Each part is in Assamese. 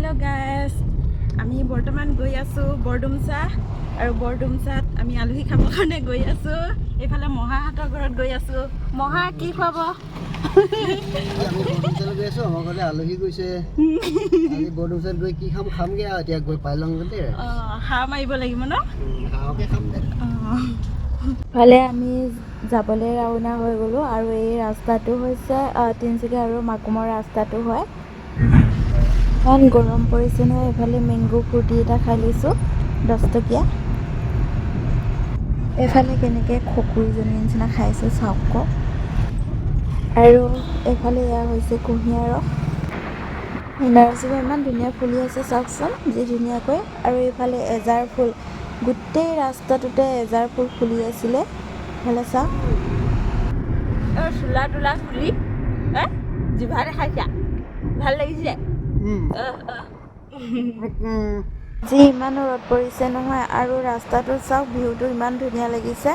হেল্ল' গাইজ, আমি বৰ্তমান গৈ আছোঁ বৰডুমচা আৰু বৰডুমচাত আমি আলহী খাবৰ কাৰণে গৈ আছোঁ। এইফালে মহাহঁতৰ ঘৰত গৈ আছোঁ। মহা, কি খুৱাব? আমি বৰডুমচালৈ গৈ আছোঁ। আমাৰ ঘৰলৈ আলহী গৈছে। আমি বৰডুমচাত গৈ কি খাম, খামগৈ আৰু এতিয়া গৈ পাই লওঁ দেই। অঁ, হাঁহ মাৰিব লাগিব ন? হাঁহকে খাম দে। ফালে আমি যাবলৈ ৰাওনা হৈ গ'লোঁ আৰু এই ৰাস্তাটো হৈছে তিনিচুকীয়া আৰু মাকুমৰ ৰাস্তাটো হয়। ইমান গৰম পৰিছে নহয়। এইফালে মেংগ' ফ্ৰুটি এটা খাই লৈছোঁ, 10 টকীয়া। এইফালে কেনেকৈ খকুৰীজনীৰ নিচিনা খাইছোঁ চাওক আকৌ। আৰু এইফালে এয়া হৈছে কুঁহিয়াৰ ৰস। নাৰ্জীবোৰ ইমান ধুনীয়া ফুলি আছে, চাওকচোন যি ধুনীয়াকৈ। আৰু এইফালে এজাৰ ফুল, গোটেই ৰাস্তাটোতে এজাৰ ফুল ফুলি আছিলে। এইফালে চাওক। চোলা তোলা খুলি জিভা দেখাইছা, ভাল লাগিছে। যি ইমান ৰ'দ পৰিছে নহয়। আৰু ৰাস্তাটো চাওক, ভিউটো ইমান ধুনীয়া লাগিছে।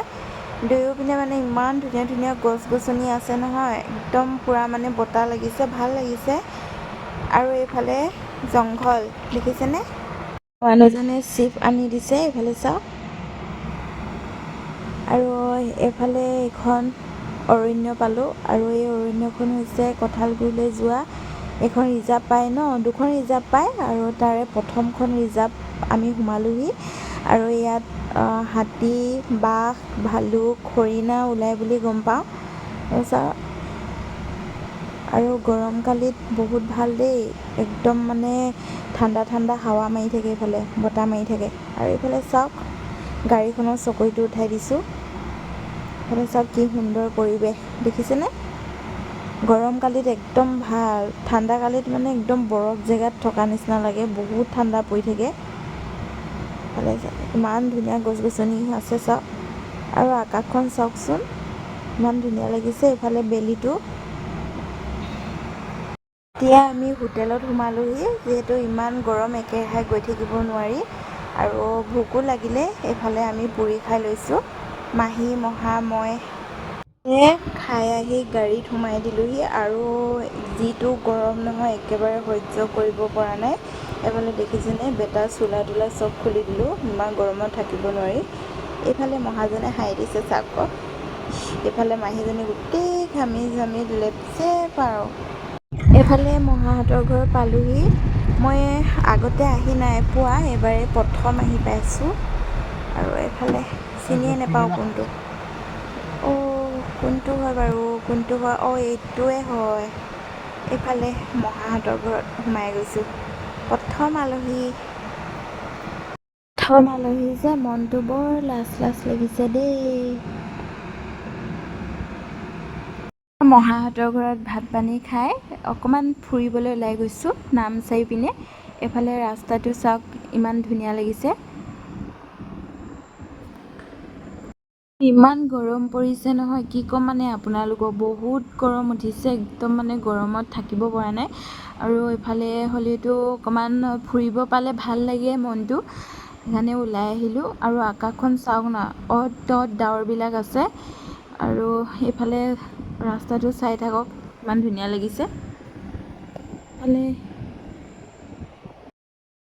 দুয়োপিনে মানে ইমান ধুনীয়া ধুনীয়া গছ গছনি আছে নহয়, একদম পূৰা মানে বতাহ লাগিছে, ভাল লাগিছে। আৰু এইফালে জংঘল দেখিছেনে? মানুহজনে চিপ আনি দিছে। এইফালে চাওক। আৰু এইফালে এইখন অৰণ্য পালোঁ আৰু এই অৰণ্যখন হৈছে কঁঠালগুৰিলৈ যোৱা এখন ৰিজাৰ্ভ পায় ন, দুখন ৰিজাৰ্ভ পায় আৰু তাৰে প্ৰথমখন ৰিজাৰ্ভ আমি সোমালোহি। আৰু ইয়াত হাতী, বাঘ, ভালুক, হৰিণা ওলাই বুলি গম পাওঁ। তাৰপিছত আৰু গৰমকালিত বহুত ভাল দেই, একদম মানে ঠাণ্ডা ঠাণ্ডা হাৱা মাৰি থাকে এইফালে, বতাহ মাৰি থাকে। আৰু এইফালে চাওক, গাড়ীখনৰ চকৰিটো উঠাই দিছোঁ। এইফালে চাওক, কি সুন্দৰ পৰিৱেশ দেখিছেনে? গৰমকালিত একদম ভাল, ঠাণ্ডাকালিত মানে একদম বৰফ জেগাত থকা নিচিনা লাগে, বহুত ঠাণ্ডা পৰি থাকে। এইফালে চাওক, ইমান ধুনীয়া গছ গছনি আছে চাওক। আৰু আকাশখন চাওকচোন, ইমান ধুনীয়া লাগিছে। এইফালে বেলিটো। এতিয়া আমি হোটেলত সোমালোহি, যিহেতু ইমান গৰম, একেৰাহে গৈ থাকিব নোৱাৰি আৰু ভোকো লাগিলে। এইফালে আমি পুৰি খাই লৈছোঁ, মাহী, মহা, মই। খাই আহি গাড়ীত সোমাই দিলোহি। আৰু যিটো গৰম নহয়, একেবাৰে সহ্য কৰিব পৰা নাই। এইফালে দেখিছেনে, বেটা চোলা তোলা চব খুলি দিলোঁ, ইমান গৰমত থাকিব নোৱাৰি। এইফালে মহাজনে হাঁহি দিছে চাওক। এইফালে মাহীজনী গোটেই ঘামি জামি লেপচেপ। আৰু এইফালে মহাহঁতৰ ঘৰ পালোহি। মই আগতে আহি নাই পোৱা, এইবাৰে প্ৰথম আহি পাইছোঁ। আৰু এইফালে চিনিয়ে নাপাওঁ কোনটো, অ' কোনটো হয় বাৰু, কোনটো হয়? অঁ, এইটোৱে হয়। এইফালে মহাহঁতৰ ঘৰত সোমাই গৈছোঁ। প্ৰথম আলহী, প্ৰথম আলহী যে মনটো বৰ লাজ লাজ লাগিছে দেই। মহাহঁতৰ ঘৰত ভাত পানী খাই অকণমান ফুৰিবলৈ ওলাই গৈছোঁ নামচাই পিনে। এইফালে ৰাস্তাটো চাওক, ইমান ধুনীয়া লাগিছে। ইমান গৰম পৰিছে নহয়, কি ক'ম মানে আপোনালোকক, বহুত গৰম উঠিছে একদম, মানে গৰমত থাকিব পৰা নাই। আৰু এইফালে হ'লেতো অকণমান ফুৰিব পালে ভাল লাগে মনটো, সেইকাৰণে ওলাই আহিলোঁ। আৰু আকাশখন চাওক না, অ'ত ত'ত ডাৱৰবিলাক আছে। আৰু এইফালে ৰাস্তাটো চাই থাকক, ইমান ধুনীয়া লাগিছে। এইফালে